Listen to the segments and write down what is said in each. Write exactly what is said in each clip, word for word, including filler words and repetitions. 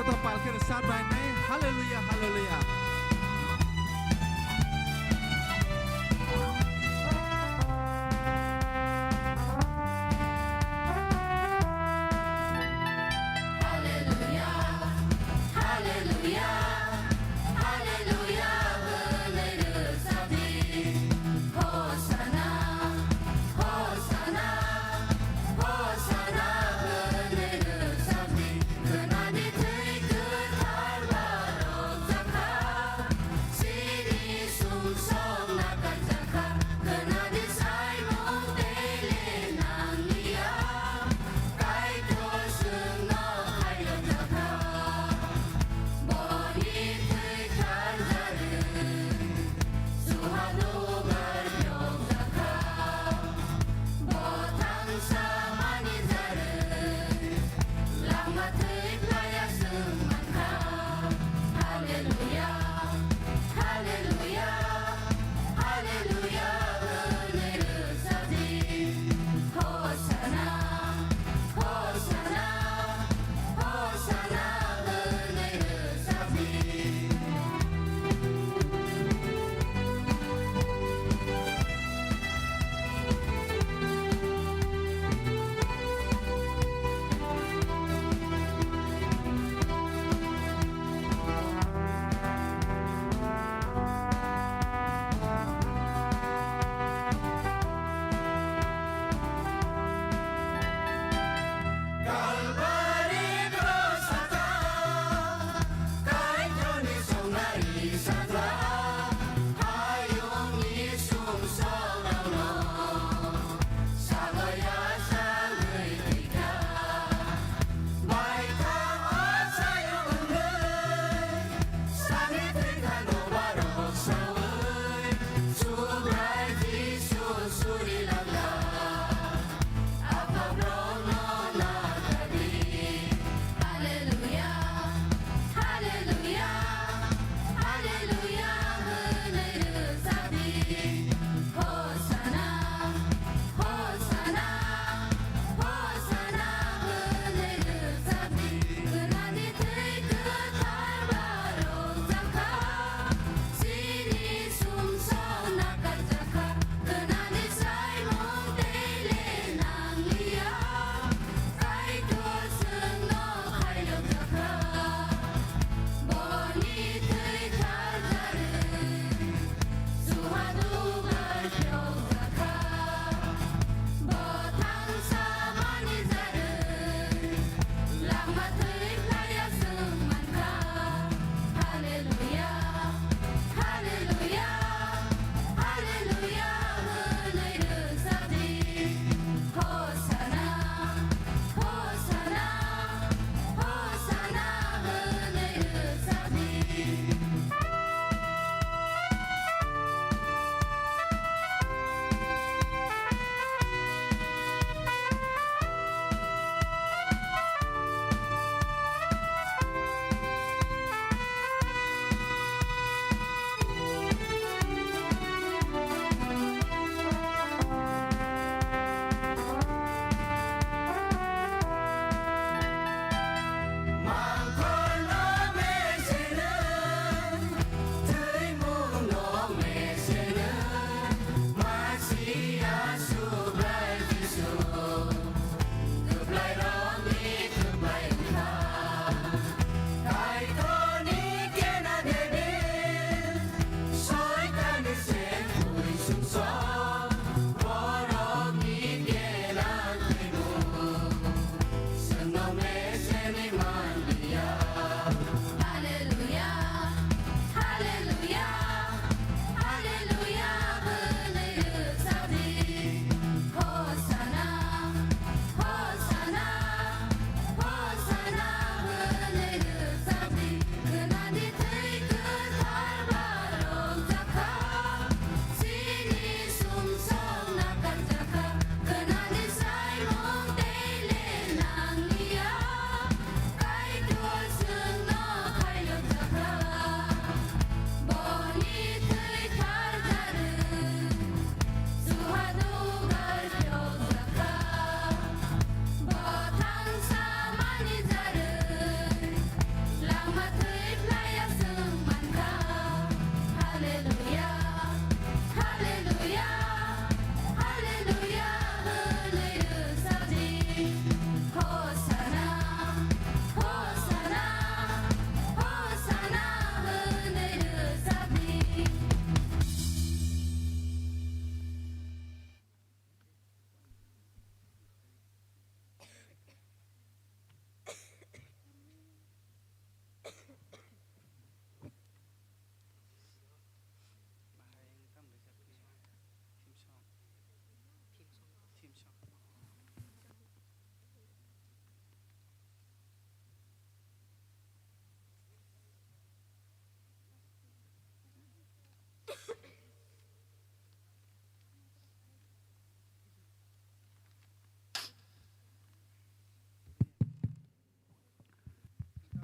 Joto palkheno sat bai nai. Hallelujah, hallelujah. Hallelujah, hallelujah, hallelujah, hwnwi rwchapdi. Hosanna, Hosanna, Hosanna hwnwi rwchapdi. Khwnadi thwi kwthar borok chakha.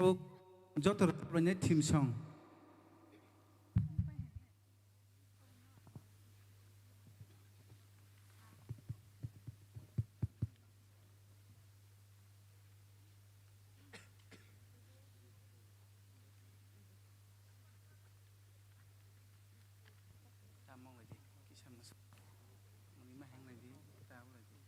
Joto rwchapnaini theme song. Tamong lai di, kisa masa. Muni ma hang lai di, ta lai di.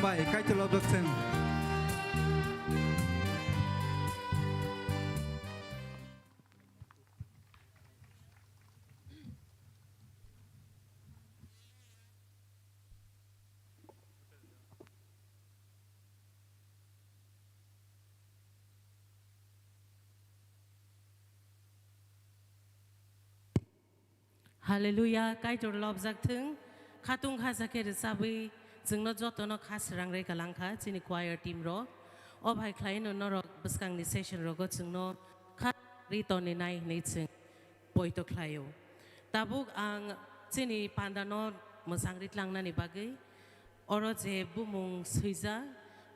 Bai, Kaitor lobjak chwng. Hallelujah, Kaitor lobjak thung. Khatung khaja khe rwchabwi chwngno jotono kha srang rwkha langkha chini choir team rok. O bhai khlaino norok bwskangni session rogo chwngno kha ri toni nai hwnwi chwng poito khlaio. Tabuk ang chini pandano mwchang ritlangnani bagwi oro je bumung swijak,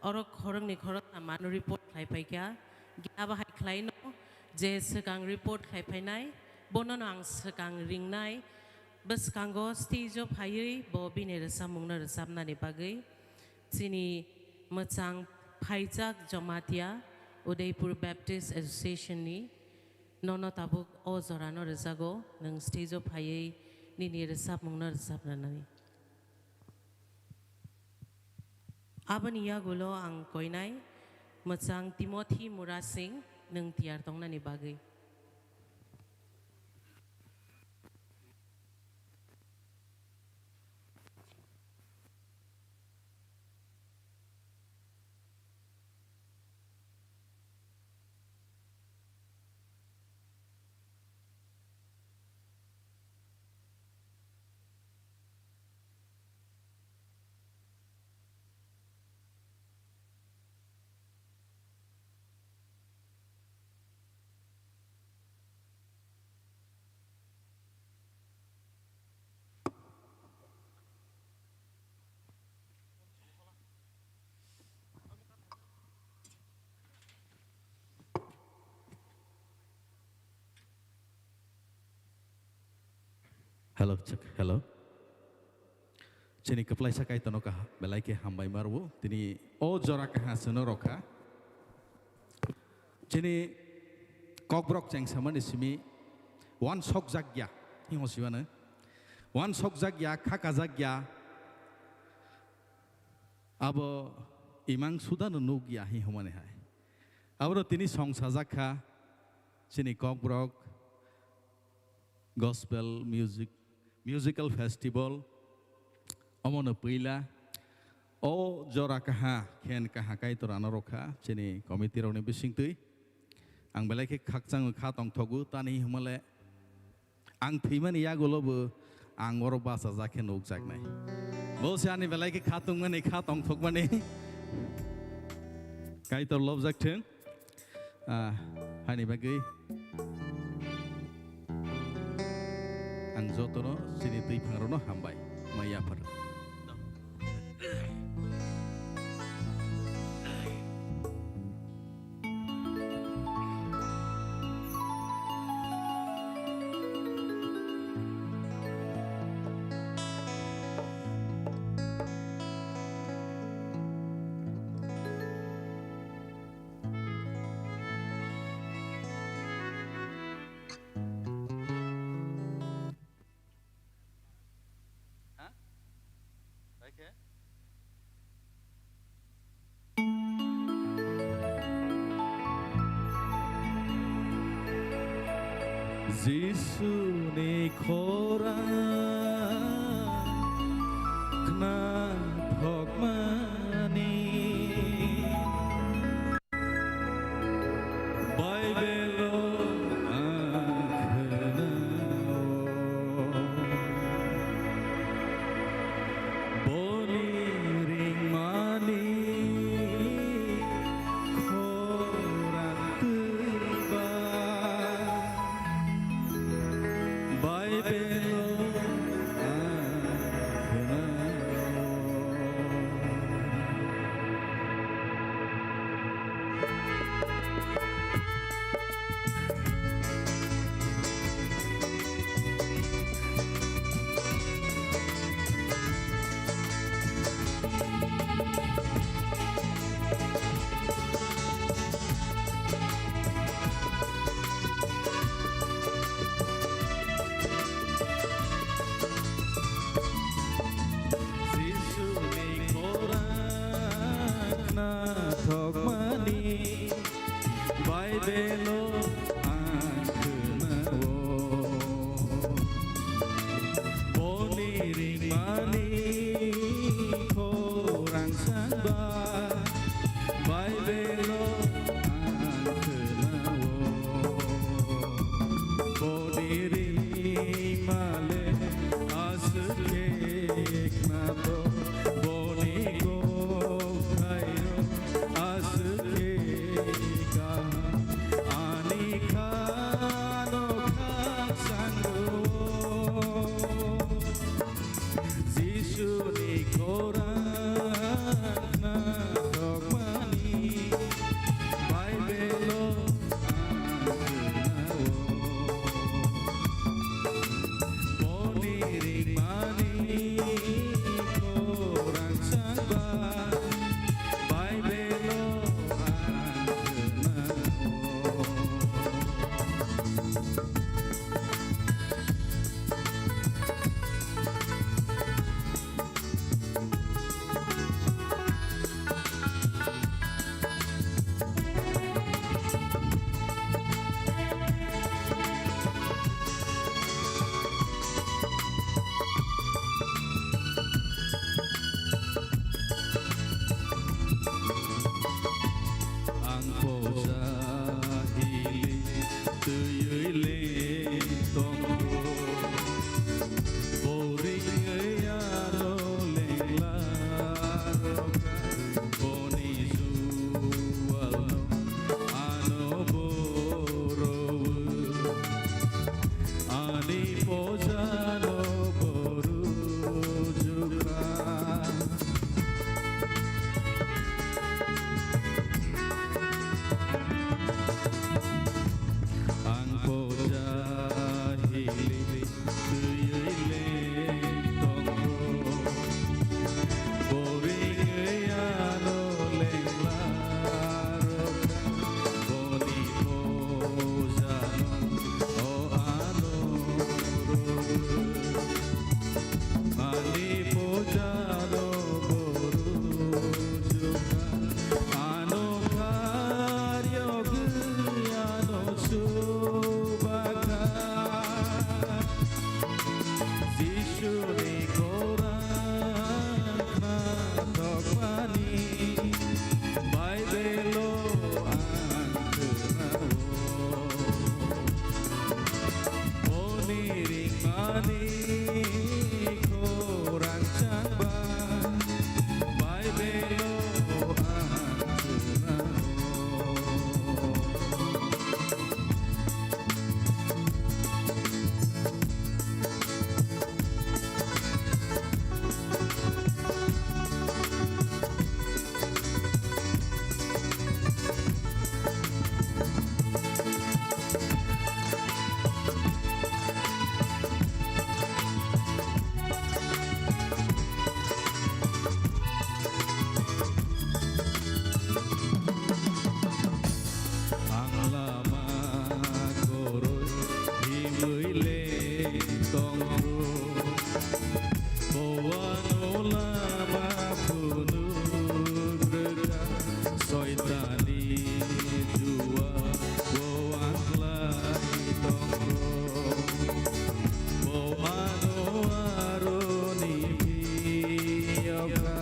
oro khoroknwi khoroknam ano report khlai phaikha. Gina bahai khlaino je swkang report khlai phainai, bonono ang swkang ringnai. Bwskango stage-o phaiwi bo bini rwchapmungno rwchapnani bagwi chini mwchang phaijak Jamatia Udaipur Baptist Association-ni nono tabuk o jorano rwjago, nwng stage-o phaiwi nini rwchapmungno rwchapnani. Aboni yagulo ang koinai mwchang Timothy Murasing nwng tiyar tongnani bagwi. Hello, check, hello. Chini kwplaisa Kaitorno kaha-, belai khe hambai ma rwo. Tini o jora kaha chwngno rwkha. Chini Kokborok chengsamani simi uansukjak ya, hinwi siwano. Uansukjak ya, khakajak ya. Abo imang sudano nuk ya, hinwi hwnmani hai. Aboro tini song sajak kha, chini Kokborok Gospel Music, Musical Festival, omono puila, o jora kaha, khen kaha Kaitor ano rwkha, chini committee rokni bisingtwi. Ang belai khe khakchangwi kha tongthogo, tani hwnmale ang thwimani yagulobo ang oro bachajak khe nukjaknai. Bo se ani belai khe kha tongmani, kha tongthokmani. Kaitor lobjak thung. Ah, hani bagwi ang jotono chini twi phangrokno hambai. Mai yaphar. Ha? Baikhe? Jisuni khorang khna thokmani. Baibelo ang khwnao, boni ringmani khorang twibak. Baibelo ang khwnao. Ang khwnao boni ringmani khorang sangba, Baibelo ang khwnao. Boni ringmale aswk khe khnato, boni kokthaio aswk khe kaham, ani khano khakchangno. Jisuni khorang khna tokmani Baibelo ang khwnao. Boni ringmani khorang sangba Baibelo ang khwnao. Ang poja hili twiwi le tongkho. Boring wi ano lengla rwkha. Boni jualno ano borowo. Ani pojano boru jukha. Ang poja hili twiwi le tongkho. Boring wi ano lengla rwkha. Boni pojano o ano rwkha. Ani pojano boru jukha, ano karyo gwi ano chubakha. Jisuni khorang khna tokmani Baibelo ang khwnao. Boni ringmani khorang changba Baibelo ang khwnao. Ang lama kwrwi himwi le tongkho. Bo ano lama phunuk rwkha, Soitani jua bo ang lai tongkho. Bo ano aroni phiyokha.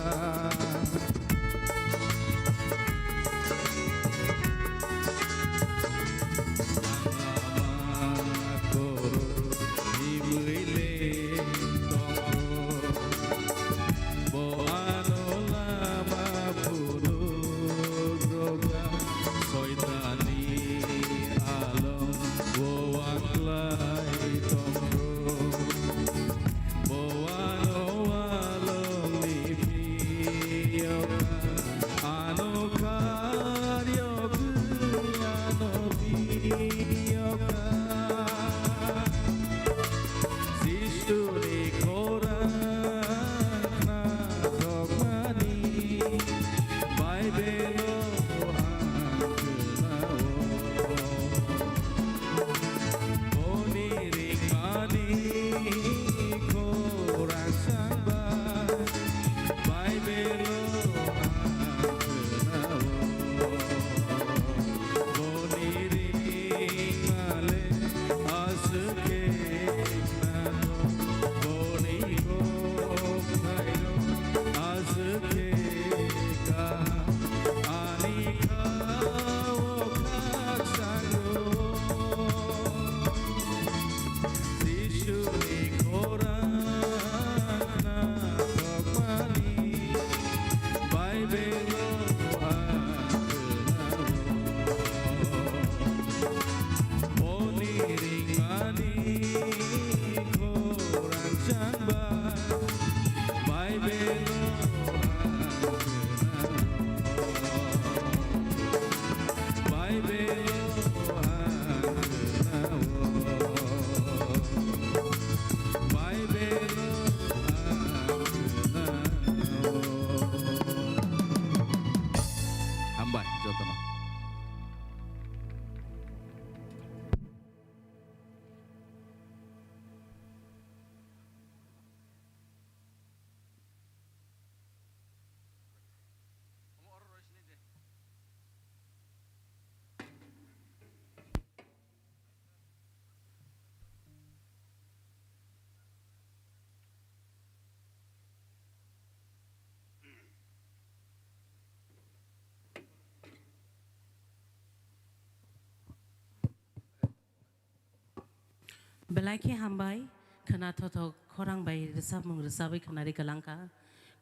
Belai khe hambai, khwna thothok khorang bai rwchapmung rwchabwi khwnari kwlangkha.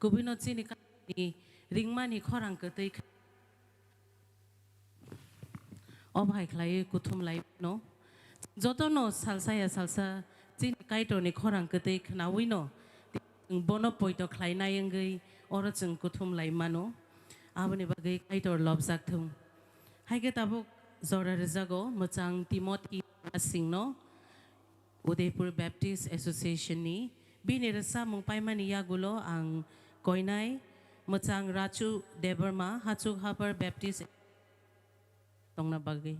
Kubuino chini kaitorni ringmani khorang kwtwi kha-, obo hai khlaiwi kuthum lai mano. Jotono salsa ya salsa chini kaitorni khorang kwtwi khwnawino bono poito khlainai wngwi oro chwng kuthum lai mano. Aboni bagwi kaitor lobjak thung. Hai khe tabuk jora rwjago mwchang Timothy Singh no. Udaipur Baptist Association ni bini rwchapmung paimani yagulo ang koinai mwchang Rachu Debbarma, Hachuk Hapar Baptist tongna bagwi.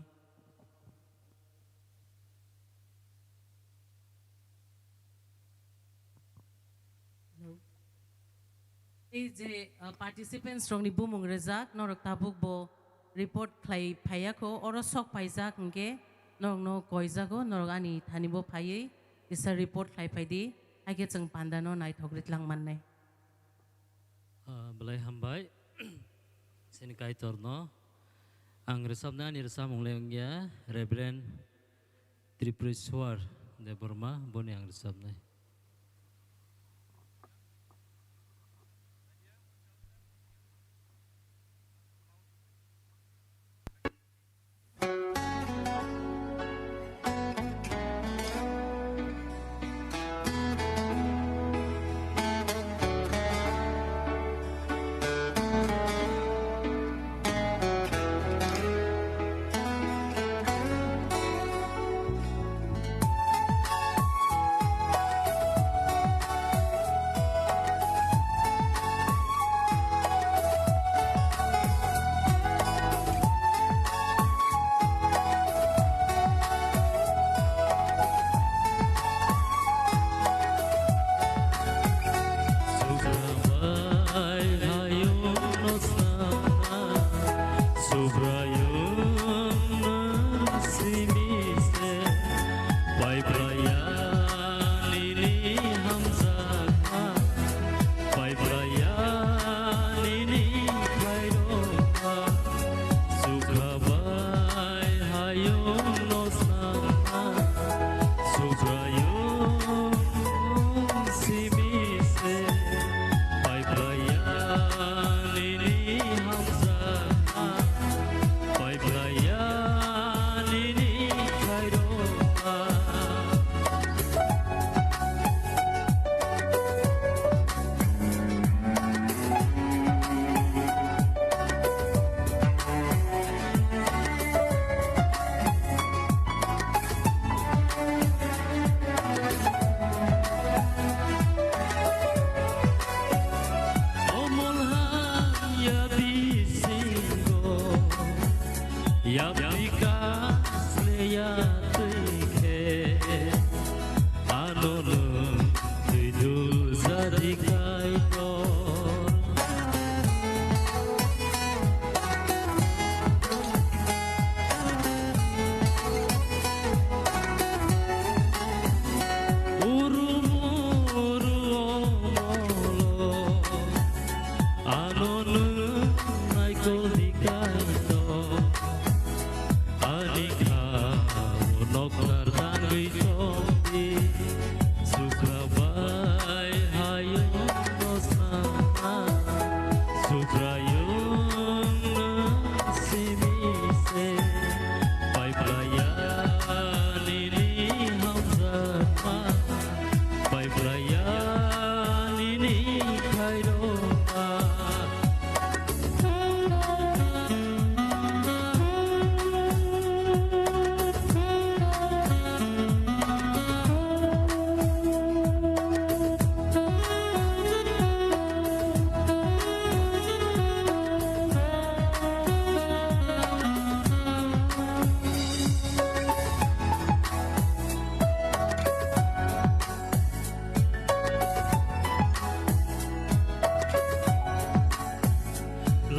Hello. Tei je, uh, participants rokni bumung rwjak, norok tabuk bo report khlai phaiya kho, oro sok paijak hwnkhe norokno koijago, norok ani thani bo phaiwi kisa report khlai phai di, hakhe chwng panda no naithok ri tlang mannai. Ah, belai hambai. Chini Kaitor no. Ang rwchapnai, ani rwchapmung le wngya Reverend Tripureshwar Debbarma, boni ang rwchapnai. Subrayung nung simi se, pai praya nini hamjakma, pai praya nini khairokma, sukha bai hayung no sama, subrayung simi se, pai praya nini hamjakma. Pai phlaiya nini khairokma. Omolham ya bisingo yapri kasle ya twi khe, ano nwng twi dujadi Kaitor. Urumu uru omolo, ano nwng naikol di Kaitor. Ani kha o nokthar tangwi tongdi, sukha bai hayung no sana, subrayung no simi se, pai phlaiya nini hamjakma, pai phlaiya nini khairokma.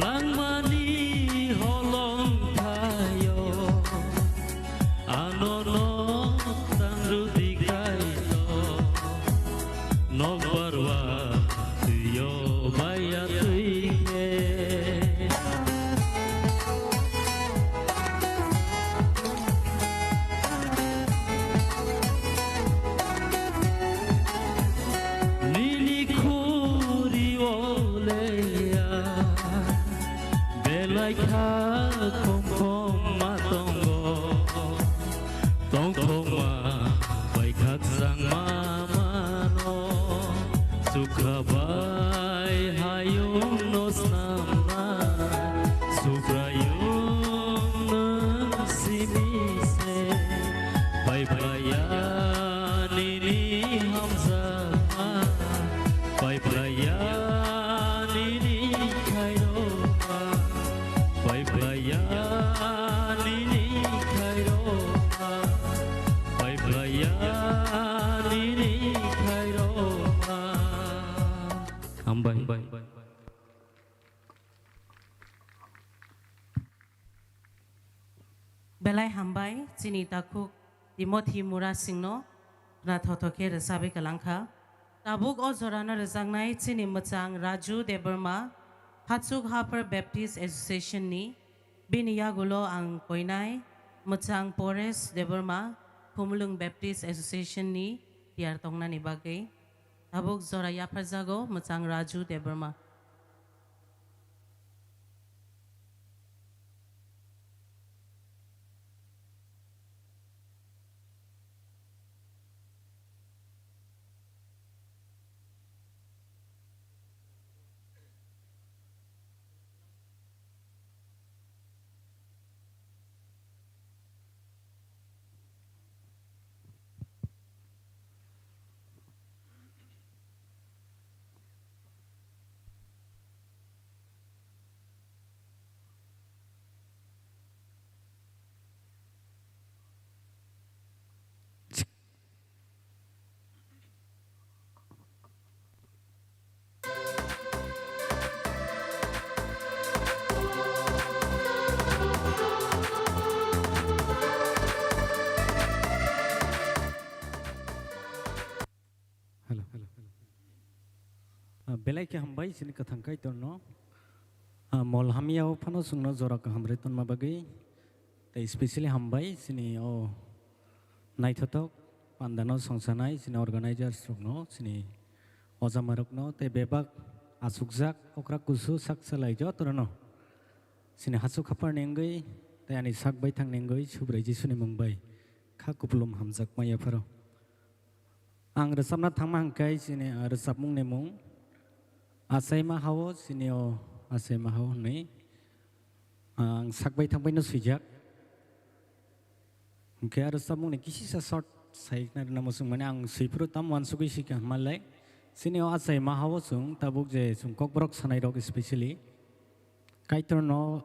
Langmani holong thaio, ano nok tangrudi Kaitor, nokbar wa twiyo baiya twi khe. Tongthokma bai khakchangma mano, chukha bai hayungno snamnai, Subraiyung nwng simi se, bai phlaiya nini hamjakma, bai phlaiya nini khairokma. Bai phlaiya nini khairokma, bai phlaiya nini khairokma. Hambai. Belai hambai, chini takhuk Timothy Murasingno khna thotho khe rwchabwi kwlangkha. Tabuk o jorano rwjaknai chini mwchang Raju Debbarma, Hachuk Haphar Baptist Association ni. Bini yagulo ang koinai mwchang Pores Debbarma, Khumulwng Baptist Association ni tiyar tongnani bagwi. Tabuk jora yapharjago mwchang Raju Debbarma. Hello, hello, hello. Ah, belai khe hambai chini kwthang Kaitorno. Ah, mol hamya o phano chwngno jora kaham rwi tonma bagwi. Tei specially hambai chini o naithothok pandano songsanai chini organizers rokno, chini ojamarokno tei bebak achukjak okra kusu sak salai jotono. Chini Hachuk Hapharni wngwi tei ani sak baithangni wngwi Subrai Jisuni mung bai kha kupulung hamjakma yapharo. Ang rwchapna thangma hwnkhe chini, ah, rwchapmungni mung Achaima Hao, chini o Achaima Hao hwnwi, ah, ang sak baithang baino swijak. Hwnkhe aro rwchapmungni kisisa short saikna rwna muchung mani ang swiphuru tam uansugwi swikha hwnmalai. Chini o Achaima Hao chwng tabuk je chwng Kokborok sanairok specially Kaitorno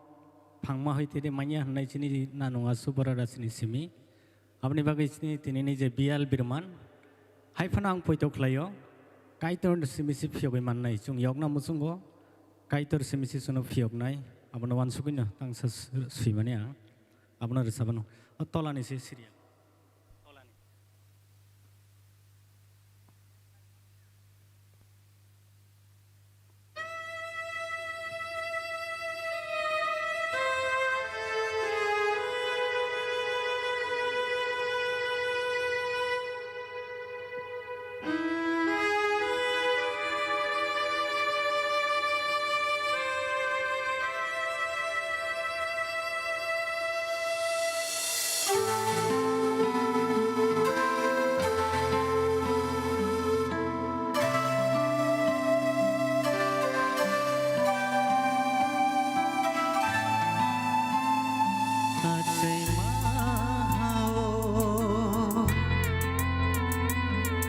phangma hai tei manya hwnwi chini nanung asubara rachini simi. Aboni bagwi chini tinini je biyal birman hai phano ang poito khlaio. Kaitor simi se phiyogwi mannai. Chwng yokna muchungo Kaitor simi se chwngno phiyoknai. Abono uansugwino tangsa s-, swimani ang. Abono rwchapano. O tolani se serial.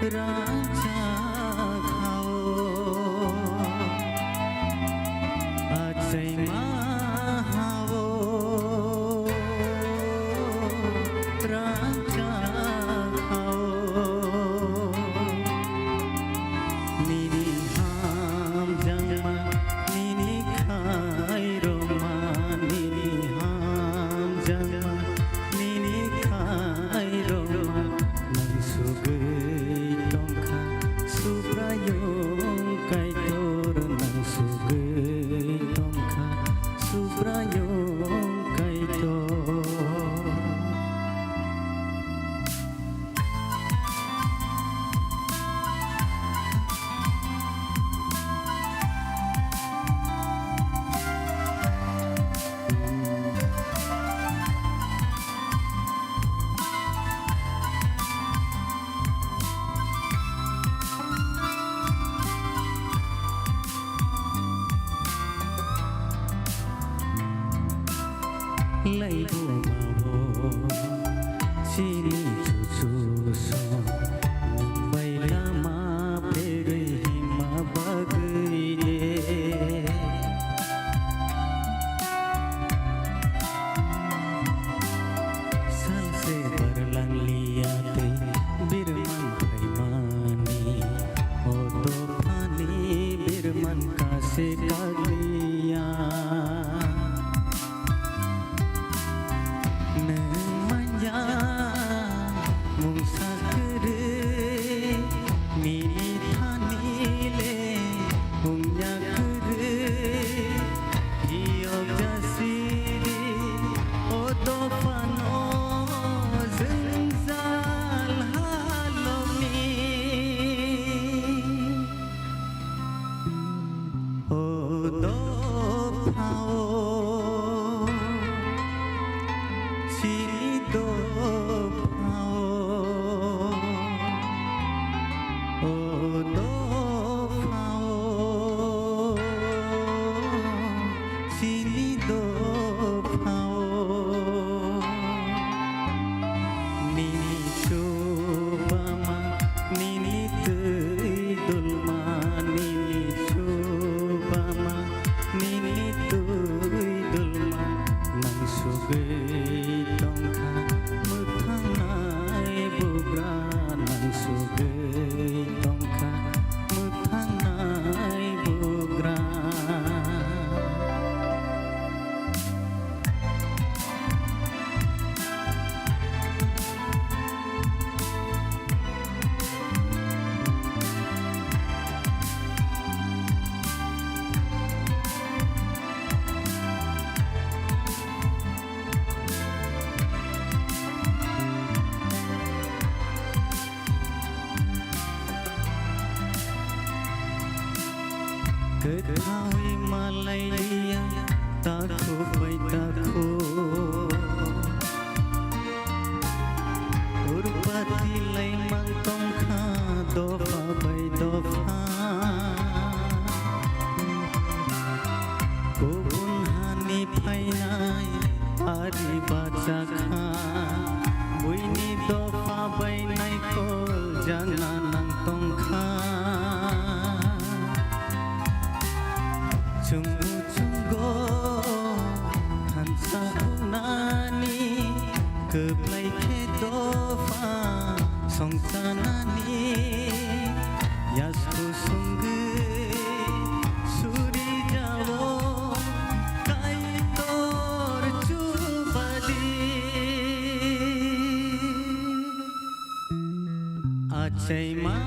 Rangchak hao, achaima hao, rangchak hao. Nini hamjakma, nini khairokma, nini hamjakma, nini khairokma, nang sugwi tongkha. Chini chuchu song nwng bai lama pherwi himma bagwi de. Salse barlang liya tei birman phaimani, o dophani birman kase kagliya. Nwng manya mungsa kwrwi, nini thani le wngya kwrwi. Phiyok jasidi o dophano jwngjal halokni. O dophao, chini dophao, o dophao, chini dophao. Nini chubama, nini twi dulma, nini chubama, nini twi dulma. Nang sugwi tongkha mwthangnai bugra, nang sugwi tongkha mwthangnai bugra. Kwthaui malai liya takhuk bai takhuk. Urpati laimang tongkha dopha bai dopha. Kubun hani phainai ari bachakha, buini dopha bai naikol jana nang tongkha. Chungo chungo thansa unani, kwplai khe dopha songchanani. Yasku sungwi suri jao Kaitor chubadi. Achaima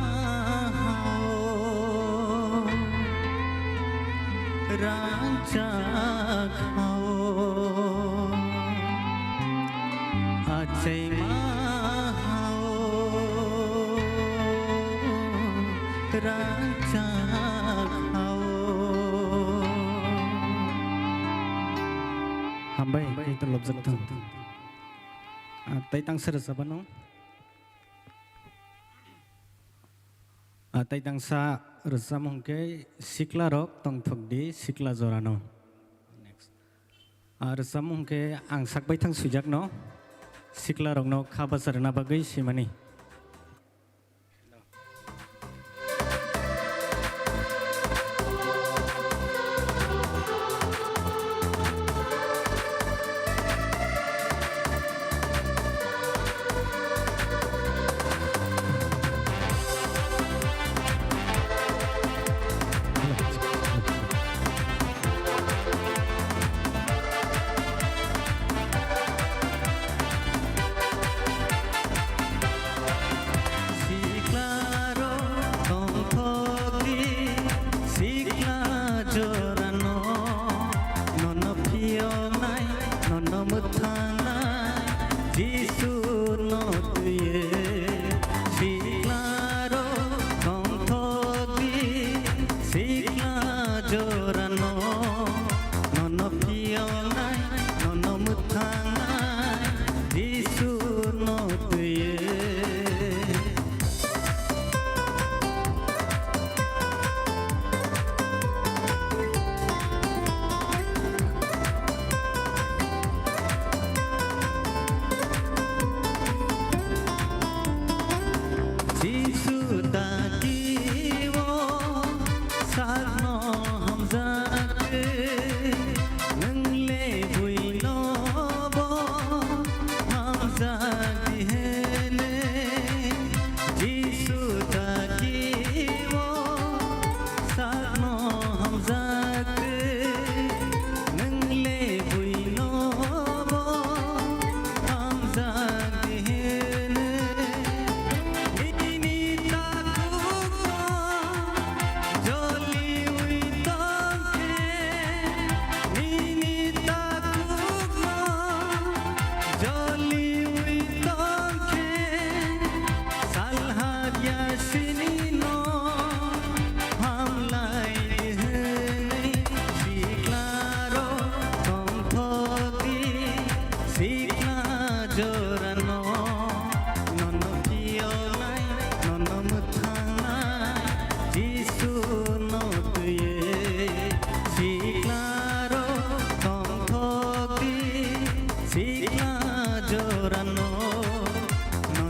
hao rangchak hao. Achaima hao rangchak hao. Hambai, kaitor lobjak thung. Ah, tai tangsa rwchapano. Ah, tai tangsa rwchapmung khe sikla rok tongthok di sikla jorano. Next. Ah, rwchapmung khe ang sak baithang swijakno sikla rokno kha bacha rwna bagwi swimani.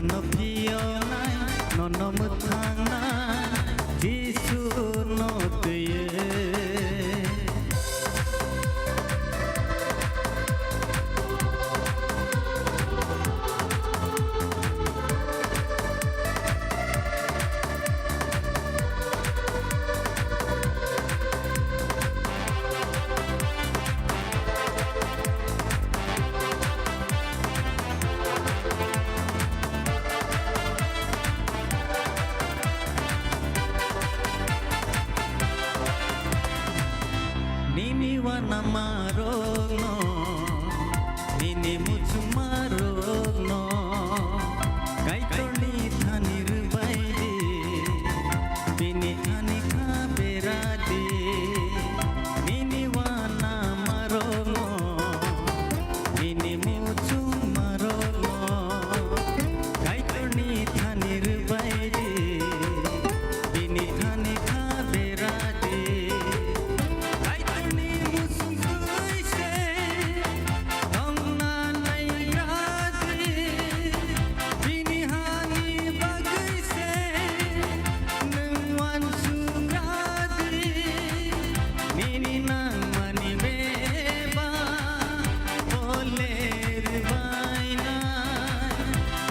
Nono phiyoknai, nono mwthangnai, Jisu no twiwi. Nini uanamarokno, nini muchungmarokno, Kaitorni thani rwbaidi, bini thani kha beradi, nini uanamarokno, nini muchungmarokno, Kaitorni thani rwbaidi, bini thani kha beradi, Kaitorni muchung twi se tongna naigradi, bini hani bagwi se nwng uansugradi, nini nangmani bebak poler bainai,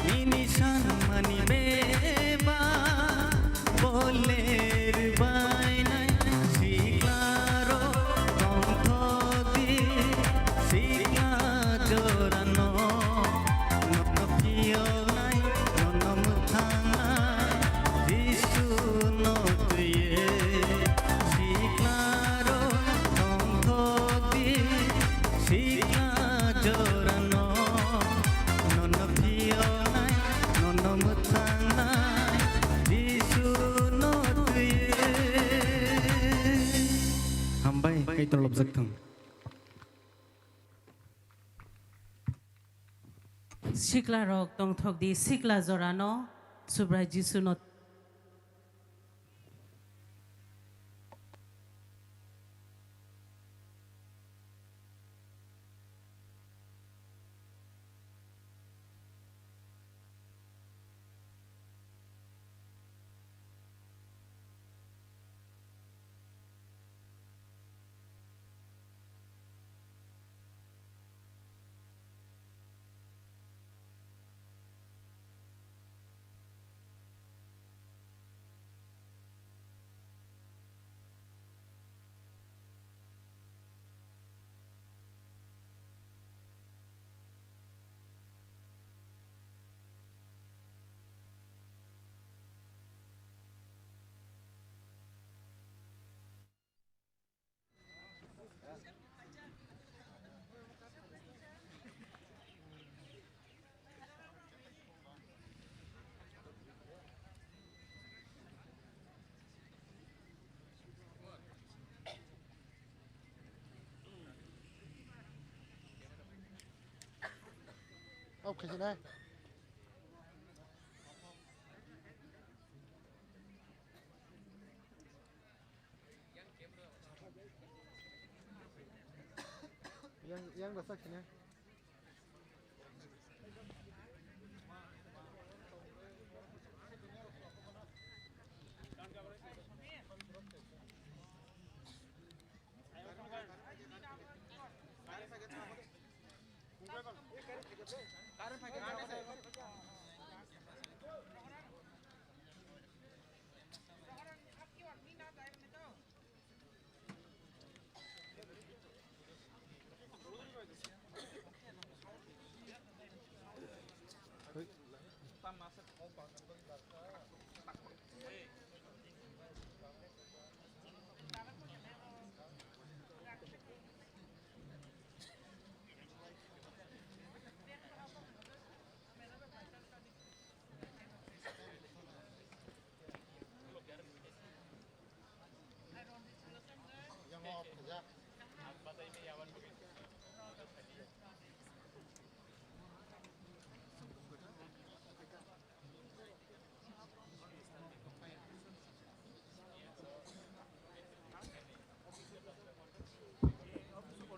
nini sanmani bebak poler bainai. Siklarok tongthokdi, sikla jorano, nono phiyoknai, nono mwthangnai, Jisu no twiwi. Siklarok tongthokdi, sikla jorano, nono phiyoknai, nono mwthangnai, Jisu no twiwi. Hambai, Kaitor lobjak thung. Siklarok tongthokdi, sikla jorano, Subrai Jisu no. Off khaisina. Yang, yang rasa khaisina.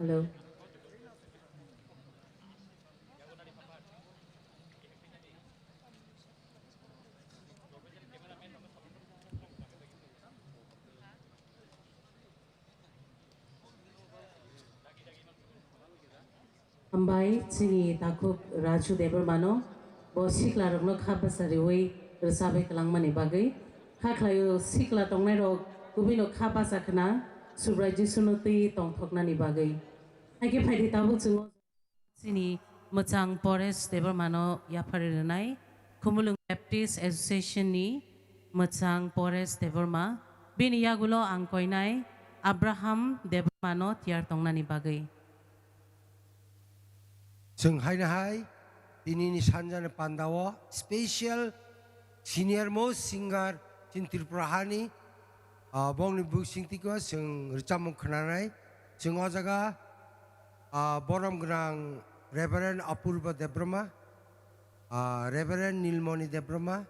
Hello. Bai chini takhuk Raju Debbarmano bo siklarokno kha bwsa riwi rwchabwi kwlangmani bagwi. Kha khlaio sikla tongnairok kubino kha bwsa khna Subrai Jisuno twi tongthoknani bagwi. Haikhe phaidi tabuk chwng o chini mwchang Paresh Debbarmano yaphari rwnai Khumulwng Baptist Association ni mwchang Paresh Debbarma. Bini yagulo ang koinai Abraham Debbarmano tiyar tongnani bagwi. Chwng haino hai tinini sanjani pandao special senior most singer chini Tripura hani, ah, bongni bwsing tiko chwng rwchapmung khwnanai. Chwng o jaga, ah, borom gwnang Reverend Apurba Debbarma, ah, Reverend Nilmoni Debbarma,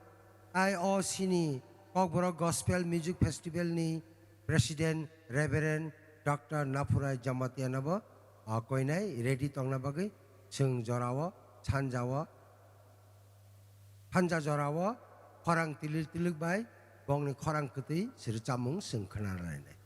tai o sini Kokborok Gospel Music Festival ni President Reverend Doctor Naphurai Jamatia no bo, ah, koinai ready tongna bagwi chwng jorao, sanjao, sanja jorao khorang tilik tilik bai bongni khorang kwtwi se rwchapmung chwng khwna lainai.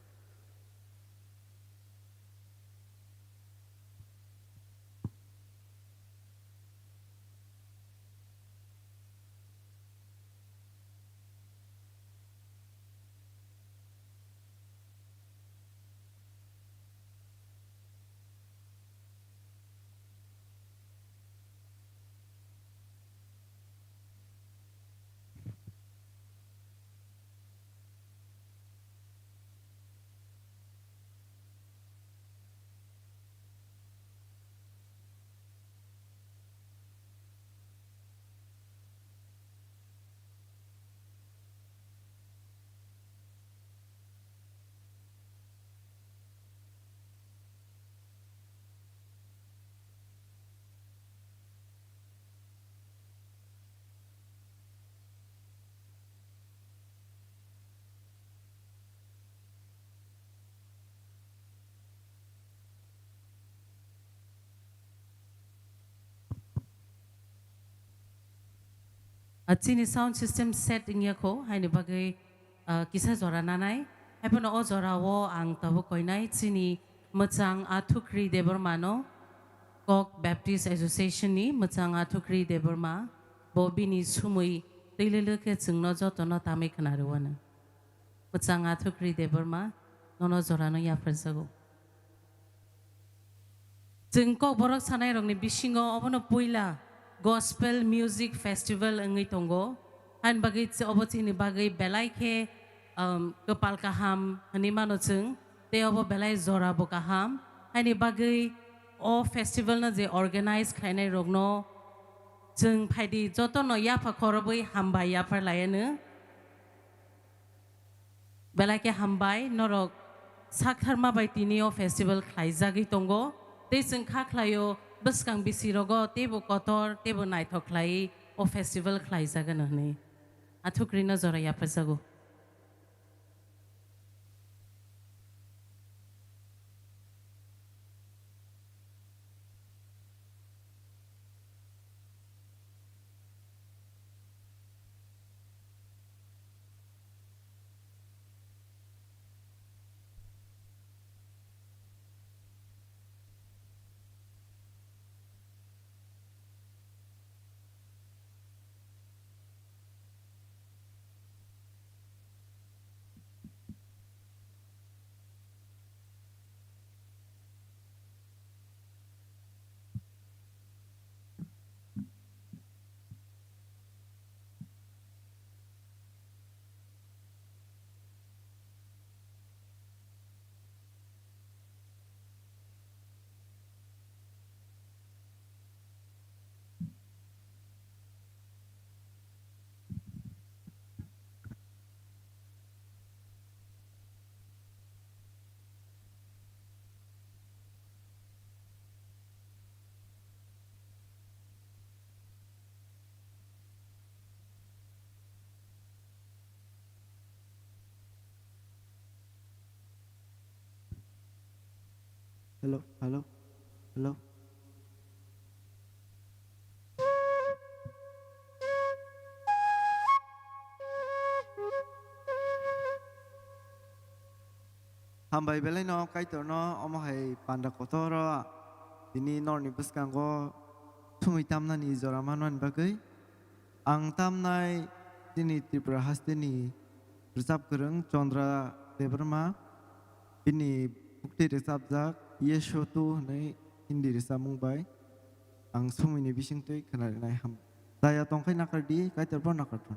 Ah, chini sound system set wngya kho, haini bagwi, ah, kisa jora nanai. Haiphano o jorao ang tabuk koinai chini mwchang Athukri Debbarmano, Kok Baptist Association ni mwchang Athukri Debbarma, bo bini sumui twilwlw khe chwngno jotono tamwi khna rwano. Mwchang Athukri Debbarma, nono jorano yapharjago. Chwng Kokborok sanairokni bisingo obono puila Gospel Music Festival wngwi tongo. Haini bagwi ch-, obo chini bagwi belai khe, um, kwpal kaham hwnwi mano chwng, tei obo belai jora bo kaham. Haini bagwi o festival no je organize khlainai rokno chwng phaidi jotono yapha khorobwi hambai yaphar laianw. Belai khe hambai, norok saktharma bai tini o festival khlaijagwi tongo. Tei chwng kha khlaio, bwskang bisi rogo teibo kotor, teibo naithok khlaiwi o festival khlaijaganw hwnwi. Athukri no jora yapharjago. Hello, hello, hello. Hambai belai no Kaitor no omo hai panda kotor o tini norni bwskango thumwi tamnani jora manmani bagwi ang tamnai chini Tripura hasteni rwchap kwrwng Chandra Debbarma, bini buktwi rwchapjak Yesu Tu hwnwi Hindi rwchapmung bai ang sumwini bisingtwi khwnarinai ham. Chaya tongkhai nakardi, Kaitor bo nakarthun.